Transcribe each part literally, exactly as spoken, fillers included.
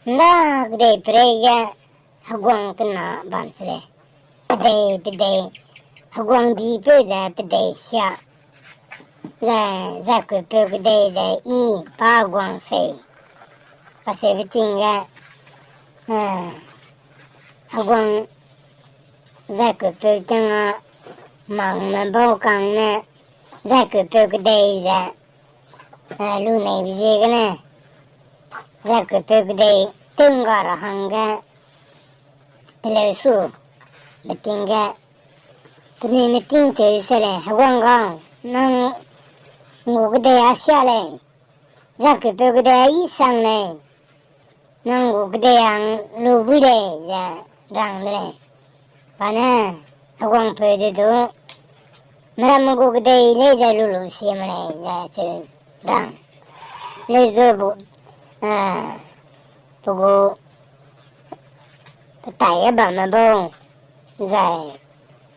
Nda kedei perei ge heguang kena bam se lei. Pedei, pedei, heguang di peu ze pedei sia. Ze, zaikutpeu kedei ze i pa heguang sei. Kaseube ting ge, eh, heguang zaikutpeu kiang a mangme bau kang ne, zaikutpeu kedei ze, eh, lu neibe ziegene, zaikutpeu kedei tew ngga ra hangge, teleu su, meeting ge, penui meeting tew se lei, heguang gau, nang ngu kedei a sia lei, zaikutpeu kedei a i sang lei, nang gu kedei hang lu bui lei ze rang de lei. Pa ne, heguangpeu de du, meramme gu kedei lei ze lu lu sie me lei ze cheu rang. Lei zu bu, ah, pe gu, petai ge bamme bau, zai,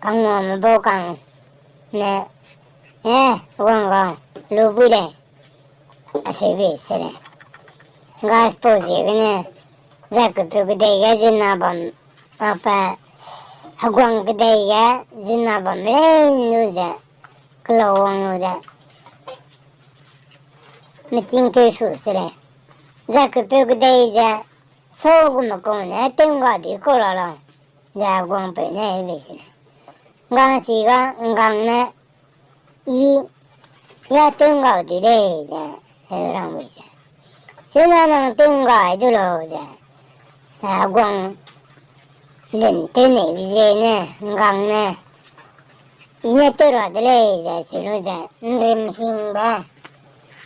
kangngame bau kang, ne, eh, heguang gau, lu bui lei. Aseube se lei. Gaspau ziegene, zaikutpeu kedei ge ziemmena bam, ape, heguang kedei ge ziemmena bam lei lu ze, kelau wang lu ze, meeting tew su se lei. Zaikutpeu kedei ze, sau gume kau ne tew ngga di kau la lau, ze heguangpeu ne heube se lei. Nggang si ga, nggang ne, i, ya tew ngga di lei, ze, heu rang bui ze. Suna nang tew ngga du lau ze, heguang lun tew neibe ziegene, nggang ne, i ne tew ra de lei ze, cheu lu ze, nrim hingbe,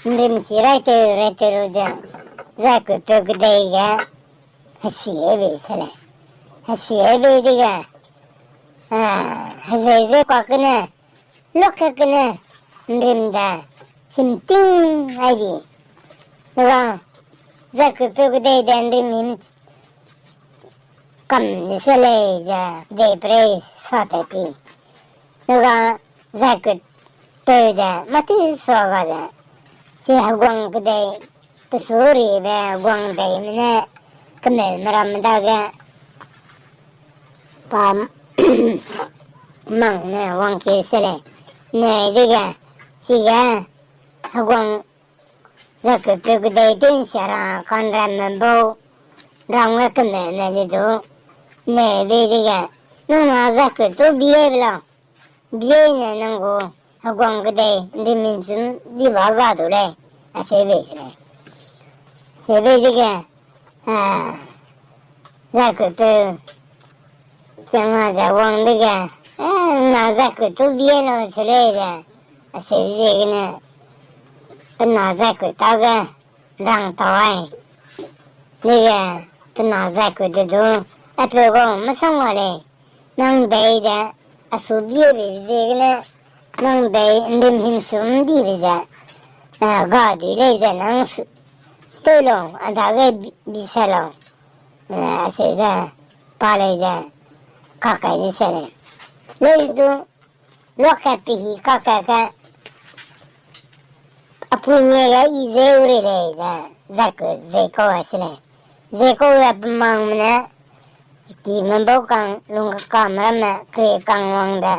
nrim si raitew, raitew lu ze, zaikutpeu kedei ge, hesiebe se lei. Hesiebe dege, ah, hezei ze kua kene, luak kene, nrim de, himting ai di. Dega, zaikutpeu kedei de nrim him kam ni se lei ze, kedei perei sa tat ti. Dega, zaikutpeu de, mâ ti sua ga ze, chi heguang kedei, pe su ribe heguang deime ne, kemeume ramme dage, pa mang ne wangkeu se lei. Nei dege, chige, heguang zaikutpeu kedei tew nsia ra kanramme bau, rangge kemeume de du, nei bei dege, nang na zaikut tu bie be lau. Bie ne nang gu heguang kedei nrim himsum di ba ga du lei, aseube se lei. Seube dege, ah, zaikutpeu kiang a ze wang dege, eh, na zaikut tu bie lau se lei ze, aseu ziegene, pe na zaikut ta ge rang tau ai. Dege, pe na zaikut de du, apeu gau mesang wa lei. Nang dei de, a su bie beibe ziegene, nang dei nrim himsum dibe ze, eh, ga dui lei ze nang su, tew lau, a dage bi, bi se lau, eh, aseu ze, pa lei ze, kakai de se lei. Lei du, luak ke pehi kakai ke, a pui nie ge i zeu rei lei ze, zaikut zeikau ai se lei. Zeikau ze pe mangme ne, kime bau kang, lungkakame ramme, kre kang wang de,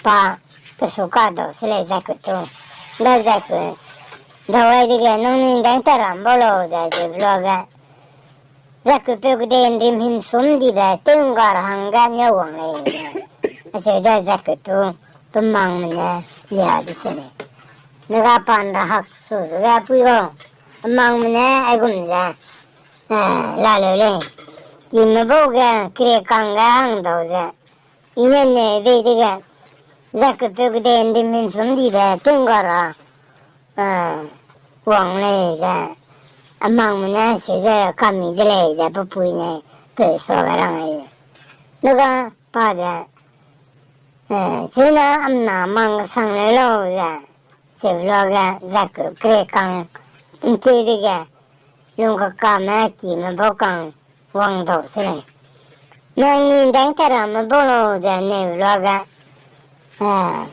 pa, pe su ka dau se lei zaikut tu. Nda zaikut, dau ai dege, nangnui ndaing ta ram bau lau ze, zeu luage, zaikutpeu kedei nrim himsum dibe, tew ngga ra hangge nia wang lei ze. Aseu de zaikut tu, pe mangme ne, lia de se lei. Dega pan ra hak su su ge pui gau, pe mangme ne, aigum ze, eh, la leu lei. Kime bau ge, kre kang ge hang dau ze. I ne nei bei dege, zaikutpeu kedei nrim himsum dibe, tew ngga ra, eh, wang lei ze, a mangme ne seu ze kami de lei ze, pe pui ne, pe sua ge rang ai ze. Dega pa ze, eh, sena amna mang kesang leu lau ze, seu luage, zaikut kre kang, nkeu dege, lungkakame kime bau kang, wang dau se lei. Nangnui ndaing ta ramme bau lau ze neu luage, eh,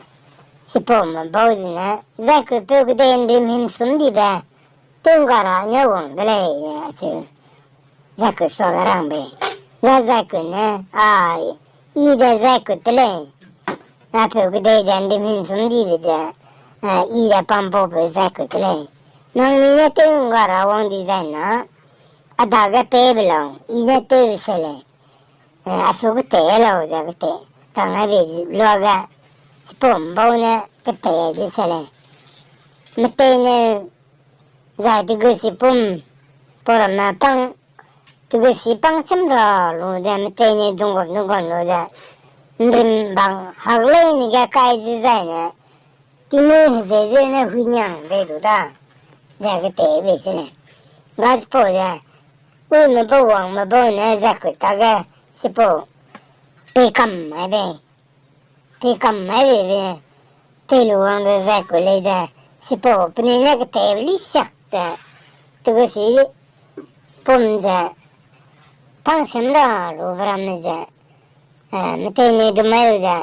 chipaume bau zene, zaikutpeu kedei nrim himsum dibe, tew ngga ra ne wang de lei, eh, acheu. Zaikut suage rang bei. Ga zaikut ne, a, i de zaikut de lei. Apeu kedei de ndim hin sum dibe ze, eh, i de pampaupeu zaikut de lei. Nang mi ne tew ngga ra wang di zai na, a dage pei be lau, i ne tew se lei. Eh, a su ketei lau ze ketei. Rang ai bei luage, sipau mbau ne ketei di se lei. Metei ne zai tegu sipum, pau ramme pang, tegu si pang sem ra lu ze, metei ne dunggup dunggup lu ze, nrim bang hak lei ne ge kai ze zai ne, tingmui hezei ze ne hui niang bei du da, ze ketei bei se lei. Ga chipau ze, uime bau wangme bau ne zaikut dage, sipau, pei kam mai bei. Pei kam mai bei be, tei lu wang de zaikut lei de, sipau penui ne ketei be li siak de, tegu si pum ze, pang sem ra lu be ramme ze, eh, metei ne du mai lu ze,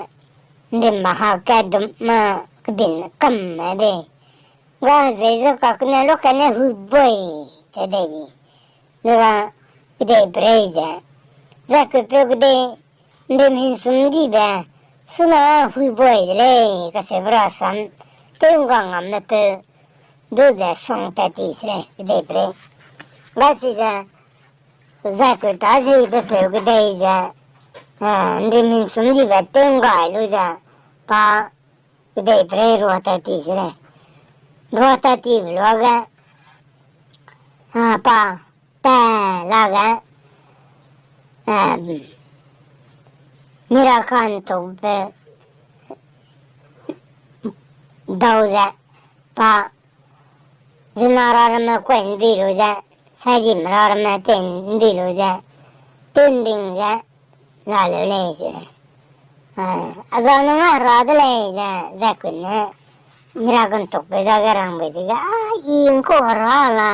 nrim ba hak ke dum ma kebin kam mai bei. Ga zei ze kakne lu kane hui boi te dei di. Nera kedei perei ze, zaikutpeu kedei nrim hin sum dibe, suna hui boi de lei, kacheube rasam, tew ngga ngamme peu, du ze suang tat ti se lei, kedei perei. Ga chi ze, zaikut ta ze i pe peu kedei ze, eh, nrim hin sum dibe tew nggai lu ze, pa kedei perei rua tat ti se lei. Rua tat ti be luage, a, pa, ta lage, eh, miracle ntukbe dau ze, pa, zena ra ramme kuai ndui lu ze, saidime ra ramme tei ndui lu ze, tei nding ze, la leu lei se lei. A, a za nang a ra de lei ze, zaikut ne, miracle ntukpeu dage rang bei dege, a, i ngkau ra la,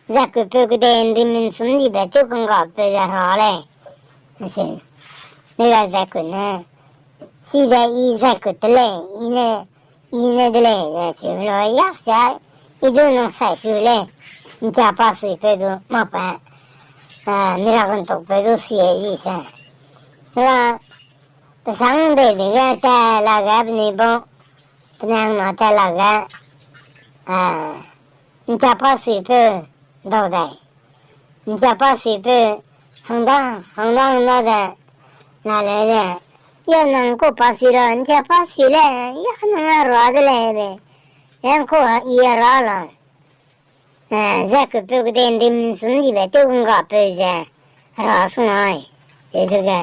zaikutpeu kedei nrim hin sum dibe tew kangga peu ze ra lei. Se, ne ga zaikut ne, si de i zaikut de lei, i ne, i ne de lei, ze cheu lu, ya, sia, i du nang sai su lei, ncha pa suipeu du, mak pa, a, miracle ntukpeu du sui di se. Ra, pesang dei dege ta lage penui bau, penang na ta lage, a, ncha pa suipeu dau dai. Ncha pa suipeu hangda, hangda, hangda de, la lei de. Ya nang kau pa sui ra, ncha pa sui lei, ya nang a ra de lei be. Ya ngkau i a ra la. Eh, zaikutpeu kedei nrim sum dibe tew nggapeu ze, hera sung ai. Ze dege,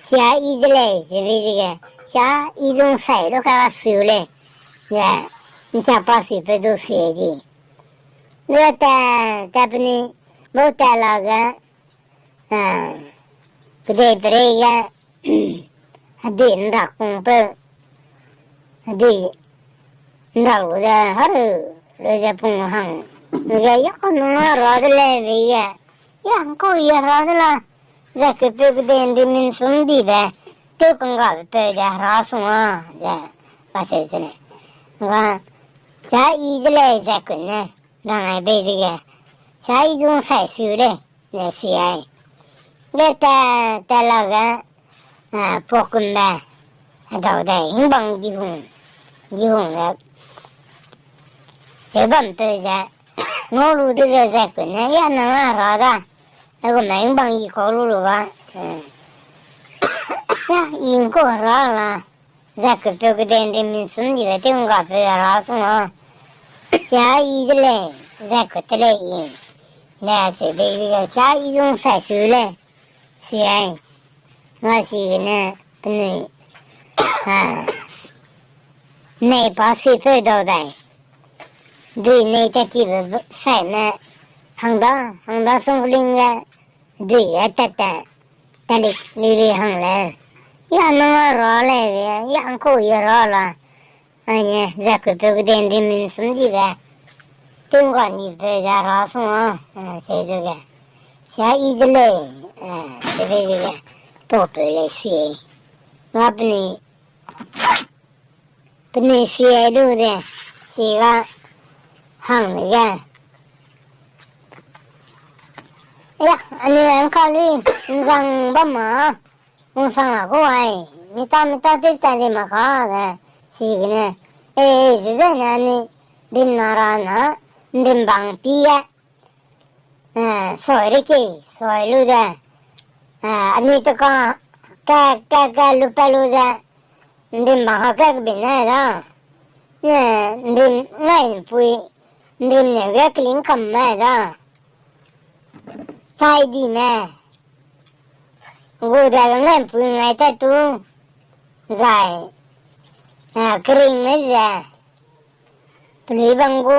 sia i de lei, ze bei dege, sia i dung sai lu ka sui lei. Ze, ncha pa suipeu du sui di. Lu ta, ta penui, bau ta lage, eh, kedei perei ge, hedui nrak pungpeu, hedui nrak lu ze, haru, lu ze pung hang, lu ze, ya nang a ra de lei be ge, ya ngkau i ra de la, zaikutpeu kedei nrim hin sum dibe, tew kanggabe peu ze hera sung a, ze, kacheu se lei. Ga, sia i de lei zaikut ne, rang ai bei dege, sia i dung sai sui lei. Ne sui ai. Ge ta, ta lage, a, pakumbe, hedau dai, hingbang gihung, gihung le, cheu bam peu ze, ngau lu dege zaikut ne, ya nang a ra da, aigum ne hingbang gi kau lu lu ba, eh, ya, i ngkau ra la, zaikutpeu kedei nrim hin sum dibe tew nggapeu hera sung a. Sia i de lei, zaikut de lei i. Ne se bei dege sia i dung sai sui lei. Sui ai. Nga sigene penui, a, nei pa suipeu dau dai. Dui nei tat tibe saime hangda, hangda sungkling ge dui ge tat tat, talik lili hang lei. Ya nang a ra lei be, ya ngkau i ra la. Aine, zaikutpeu kedei nrim hin sum dibe, tew ngga ni peu ze hera sung a, eh, cheu dege. Sia i de lei, eh, cheu bei dege, paupeu lei sui. Nga penui, penui sui lu de, chiga hang dege, Ya, anui ’ngka lui, ’nzang bam ma, ’nsang la gu ai, mi ta, mi ta tew chai di mak ka, de, chigene, e, e, ze zene anui, rimna ra na, ’nrimbang pi ge, eh, soi reki, soi lu de, eh, anui teka, ka, ka, ka lu pa lu de, ’nrimbang ha ka kebin ne da, eh, ’nrim ngai ’mpui, ’nrim neu ge keling kam mai da, chai di me, gu de ngai ’mpui ngai tat tu, zai, eh, keringme ze, pelui bang gu,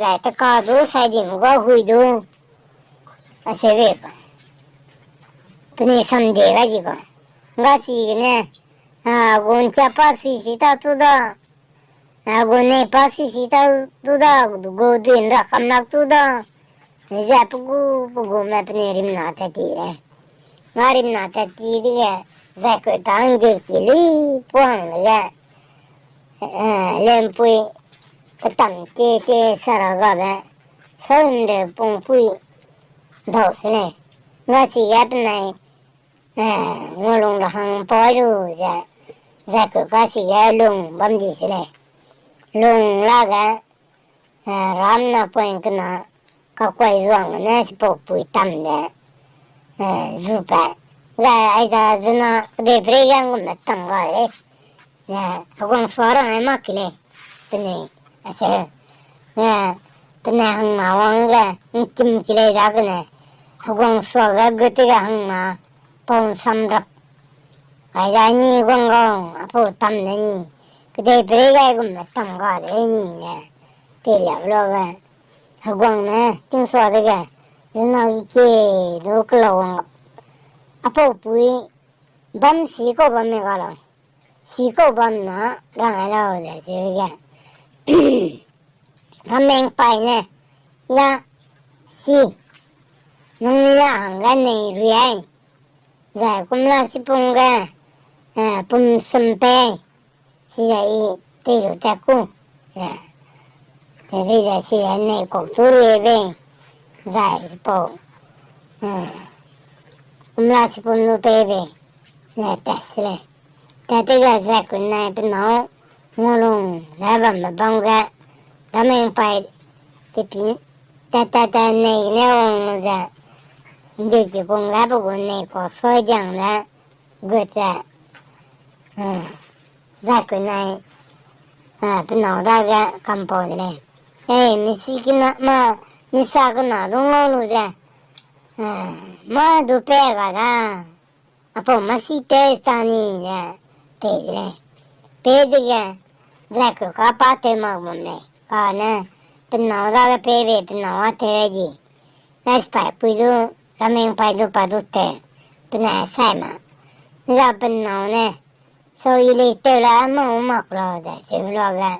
zai teka du, sai dim gu, hui du. Asebe ka. Penui samde gai di ka. Nga chigene, a, gu ’nchia pa sui si ta tu da. A, gu nei pa sui si ta tu da, gu duin ra kam lak tu da. Ze pe gu, pe gume penui rimna tat ti lei. Nga rimna tat ti dege, zai keu ta ’nggeu ki lui puang dege, eh, lempui, petam te te sara gabe, saunre pungpui, dau se lei. Nga chige penai, eh, ngulung ra hang poi lu ze, zai keu ka chige lung bam di se lei. Lung lage, eh, ram na point kena, kakuai zuang ne sipau pui tam de, eh, zu pa. Ga ai da zena, kedeiperei ge ngume tam ga lei. Eh, heguang sua rang ai mak ki lei. Penui, ase, eh, penai hangna wang ge, ’ngkim ki lei dagene. Heguang sua ge gut ge hangna, pau ’nsam rap. Ai da ni guang gau, apau tam de ni. Kedeiperei gai gumme tam ga de ni ne. Teilia lo ge. Heguang ne, tingsua dege. Zena ke, du kelau wang. Apau pui, bam si kau bam me ga lau. Si kau bam na, rang ai lau ze, ze ge. Ramengpai ne, ya, si, nang ya hangge nei rui ai. Zai kumla sipung ge, eh, pum sum pei, si ya i tei lu tat ku, eh, tewbe ze si ya nei kau tu rui bei, zai pau, eh, kumla sipum lu pei bei, ze tat se lei. Tat te ge zai kunai pe nâu, ngulung, ze bambe bam ge, Ramengpai, pepi, tat tat tat nei ne wang ze, ’nggeu ki kung ge pe gu nei kau sui diang le, gut ze, eh, zai kunai, eh, pe nâu dage kampau de lei. Eh, misi kena ma, misa kena du ngau lu ze, eh, mâ du pe ga da. Apau masi tew sta ni ze, pei de lei. Pei dege, zai ku ka pa tew mak bam lei. Kane, pe nâu dage pei bei pe nâu â tew di. Nai sipaipui du, Ramengpai du pa du tew. Penai sai ma. Za pe nâu ne, sau i lei tew la mâ u mak lau ze, cheu luage,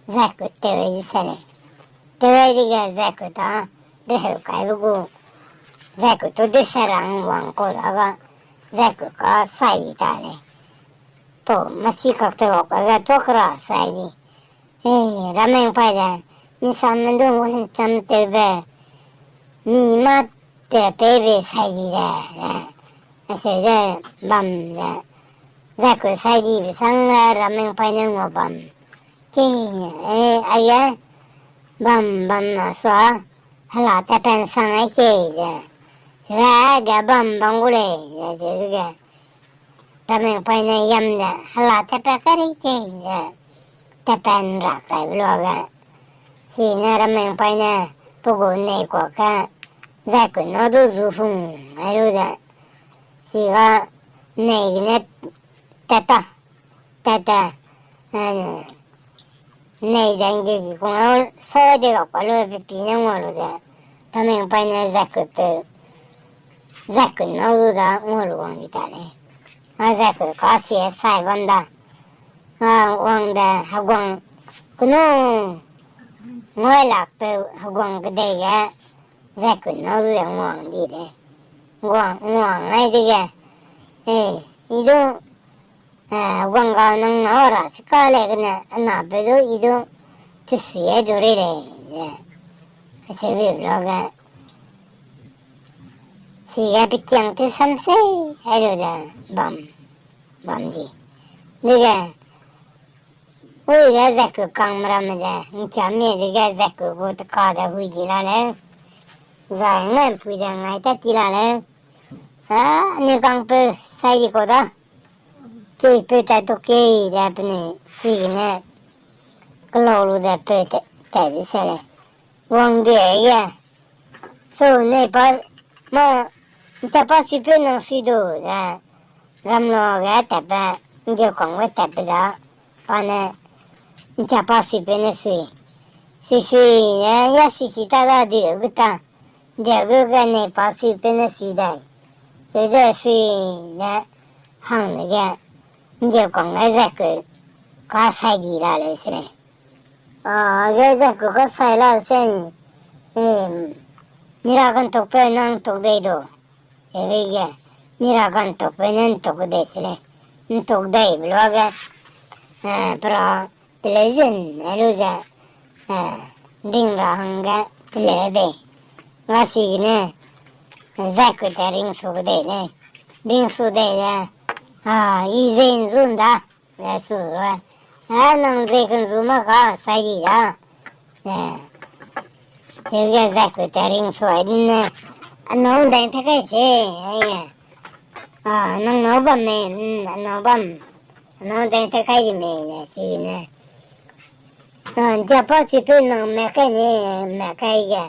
zai ku tew di se lei. Tew dege zai ku ta, reheu kaibe gu. Zai ku tu du se rang wang kau dage, zai ku ka sai di ta lei. Pau masi kak tew kage tuâ kera sai di. Eh, Ramengpai de, mi sam me du ngu cham tewbe, mi mâ te peibe sai di de, eh, aseu ze bam ze, zai ku sai dibe sang, eh, Ramengpai ne ngua bam. Ke, eh, aige, bam, bam na sua, hela tatpat sang ai ke ze. Sera ge bam bam gu lei, ze, ze, ze ge. Ramengpai ne yam ze, hela tatpat kari ke ze. Tatpat ra kaibe luage. Chine Ramengpai ne, pe gu nei kua ke, zai ku na du zu hung, ai lu ze. Chiga, nei gene, tat ta, tat ta, eh, nei dangge ki kung lau, sai de ga pa lu pepi ne ngua lu ze, Ramengpai ne zai ku pe, zai ku nâu lu da ngua lu wang di ta lei. A zai ku ka sie sai bam da. A wang de heguang kenu ngui lak pe heguang kedei ge zai ku nâu lu ze nguang di lei. Nguang, nguang ai dege. Eh, i du Eh, heguang ga nang na ra sika lei gene, ana pe du i du, chesui ai du rei lei, ze. Aseu bi luage. Chige pekiang tew sam sei, ai lu de bam, bam di. Dege, ui ge zai ku kangme ramme de, ngkiamie dege zai ku gu teka de hui di la leu. Zai ngai mpui de ngai tat ti la leu. A, anui kangpeu sai di kau da. Keipeu tat tu kei de penui, chigene, kelau lu de peu tat, tat di se lei. Wang de ge. So, nei pa, ma, ncha pa suipeu nang sui du, ze, ramlo ge tatbe, nggeu kang ge tatbe da, pa ne, ncha pa suipeu ne sui. Sui sui, e, ya sui si ta da di gu ta. Di gu ge nei pa suipeu ne sui dai. Sui de sui, ne, hang de ge, nggeu kang ge zai ku, ka sai di la leu se lei. A, ge zai ku ka sai la se, e, mira kantukpeu nang tuk dei du. Ebe ge, mira kantukpeu ne ntuk dei se lei. Ntuk dei be luage, e, pera, television, e lu ze, e, ring ra hangge, teleu bei. Nga sigene, zai ku te ring su dei lei. Ring su dei le, a, i ze nzun da. Ze su, a, nang ze kenzu ma ka, sai di da. E, chige zai ku te ring su ai din ne. Anâu deng te kai se, ai ge. A, nang nâu bam mei, mm, anâu bam. Anâu deng te kai di mei le, chigene. A, ncha pa suipeu nang me kai ne, me kai ge.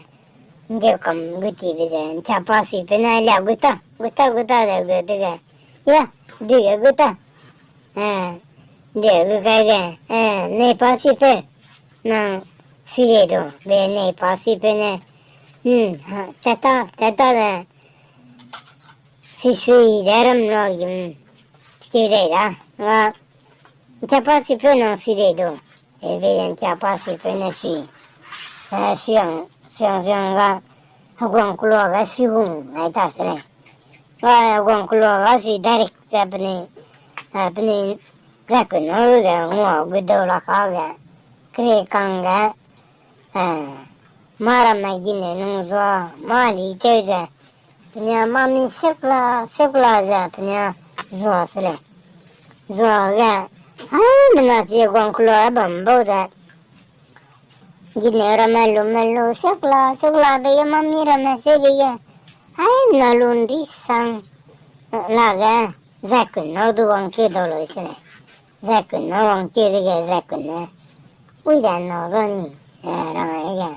Nggeu kam gu ti be ze, ncha pa suipeu ne lia gu ta, gu ta, gu ta de gu dege. Ya, dege gu ta. E, de gu kai ge, e, nei pa suipeu. Nang sui dei du, be nei pa suipeu ne. Hmm, ha, tat ta, tat ta de. Sui sui de ram lo gim. Keu dei da, nga. Ncha pa suipeu nang sui dei du. Ebe ncha pa suipeu ne sui. E, suiang, suiang, suiang ga. Heguang kelua ga sui hung, ai ta se lei. Ga heguang kelua ga sui direct ze penui, e, penui zai ku nâu ze ngua gu dau la ka ge. Kere kang ge, e, mâ ramme gine nung zua, mâ li tew ze, penia mâ mi sekla, sekla ze, penia zua se lei. Zua ge, haimena chi heguang kelua bam bau ze, gine ramme lume lu, sekla, sekla be ge mâ mi ramme se be ge, haimena lu ndi sang, la ge, zai ku nâu du wangkeu dau lei se lei. Zai ku nâu wangkeu dege zai ku ne, ui da nâu da ni, e, rang ai ge,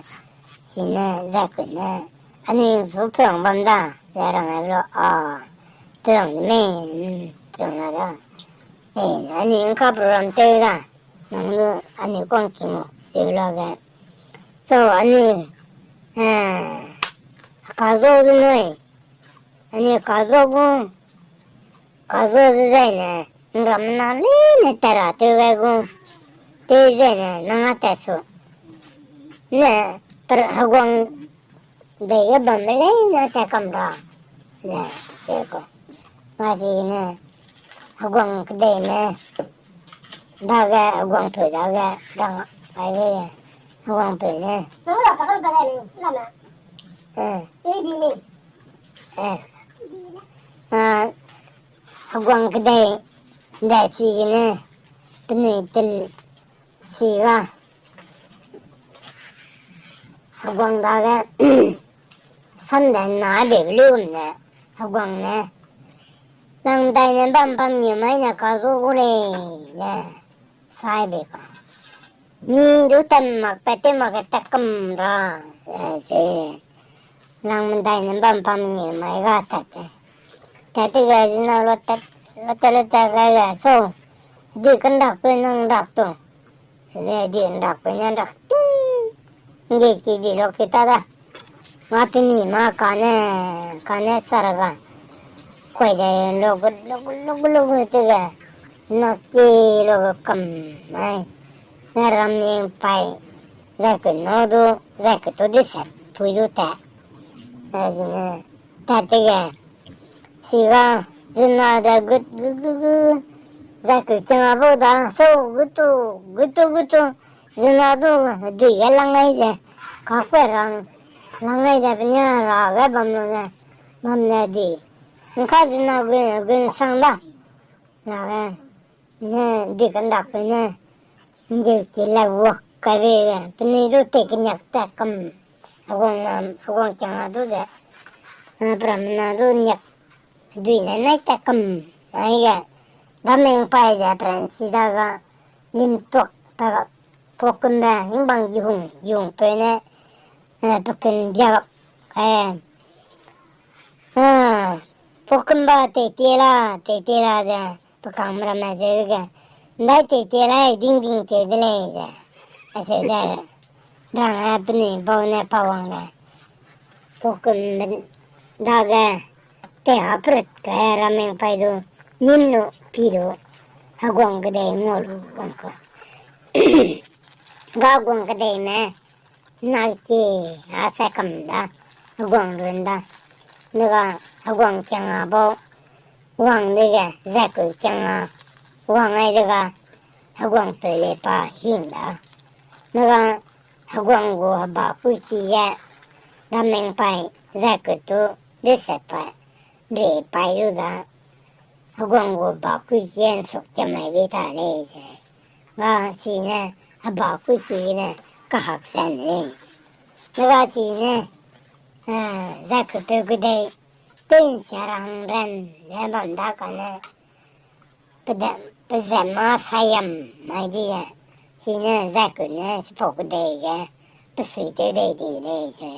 chine zai ku ne, anui zu peung bam da, ze rang ai lu, a, peung de mei, mm, peung la da. E, anui ngka program tew da, nang lu, anui kuang king o, cheu la ge. So, anui, e, ka zo de nui, anui ka zo gu, ka zo ze zaine, nrammena leine tat ra tew gai gu, tew zaine, nang a tat su. Ne, per heguang dei ge bamme leine tat kam ra. Ne, se ku. Nga chigene, heguang kedeime, dage heguang peu dage, rang ai le, heguang peu ne. E, e, a, heguang kedei, dai chigene, penui tel, chi ga. Heguang dage, sam de na bebe lu ne, heguang ne, nang dai ne bam bam ni mai ne ka zu gu lei, ne, sai be ka. Mi du tam mak pat tew mak ge tat kam ra, e, se. Nang medai ne bam bam ni mai ga tat te. Tat te ga zina lu tat, lu tat lu tat ga ga so. Dui kenrakpeu nang rak tu. Sede dui nrakpeu ne rak tu. Nge ki di lu ki ta da. Nga pemi ma kane, kane sar ga. Kuai de lu gu, lu gu, lu gu, lu gu te ga. Na ki lu gu kam mai. Nga ram ming pai. Zai kena du, zai ketu di se pui du ta. Zai zene, tat te ge. Siga, zena de gut, gut, gut, gut. Zai ke kiang a bau da, so, gutu, gutu, gutu. Zena du, dui ge lang ai ze. Kakue rang, lang ai ze, penia ra ge bam lu ze. Mam ne di. Nka zena gun, gun sang da. Na ge. Ne di kan dak pe ne. Nje ki la wo. Kai be ge. Pe ne du te ke nyak ta kam. Agwang na, agwang chang a du ze. Na pram na du nyak. Dui ne nai ta kam. Ai ge. Ba meng pai de pran si da ga. Lim tuak ta ga. Pokum be. Hing bang gi hung. Gi hung pe ne. Eh, pe kun bia ga. Eh. Ah, pokumba teitie la, teitie la ze, pe kang meramme ze ge, ndai teitie la, ding ding teu de lei ze, aseu ze, rang a penui bau ne pa wang le, pokum dage, tei ha prut ke rameng pai du, nim nu pi du, heguang kedei ngau lu wang ka. Ga guang kedei me, na ki, a sa kam da, heguang run da. Nega heguang kiang a bau, wang dege, zaikut kiang a, wang ai dega, heguang peu le pa hing da. Nega heguang gu heba kuiki ge, rameng pai, zaikut tu, deuset pai, re pai du da. Heguang gu heba kuiki ge nsuk chamai bei ta lei ze. Ga chine, heba kuiki gene, kahak sen lei. Nega chine, eh, zaikut peu kedei, tew'nsia ra hangran, ze bam da kane, pe de, pe ze mâ sayam mai di e, chine zaikut ne chipau kedei ge, pe sui tew dei di lei ze.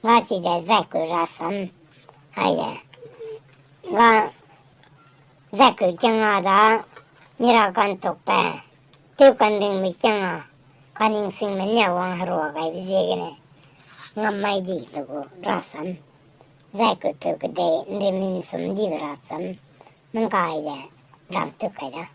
Ga chide zaikut rasam, ai de. Ga zaikut kiang a da, mira kantukbe, tew kanringbe kiang a, kaningsingme nia wang herua gaibe ziegene, ngam mai di pe gu rasam. Zaikut peu kedei, nrimin sum dibe rasam. Nang kai de, ram tu kai da.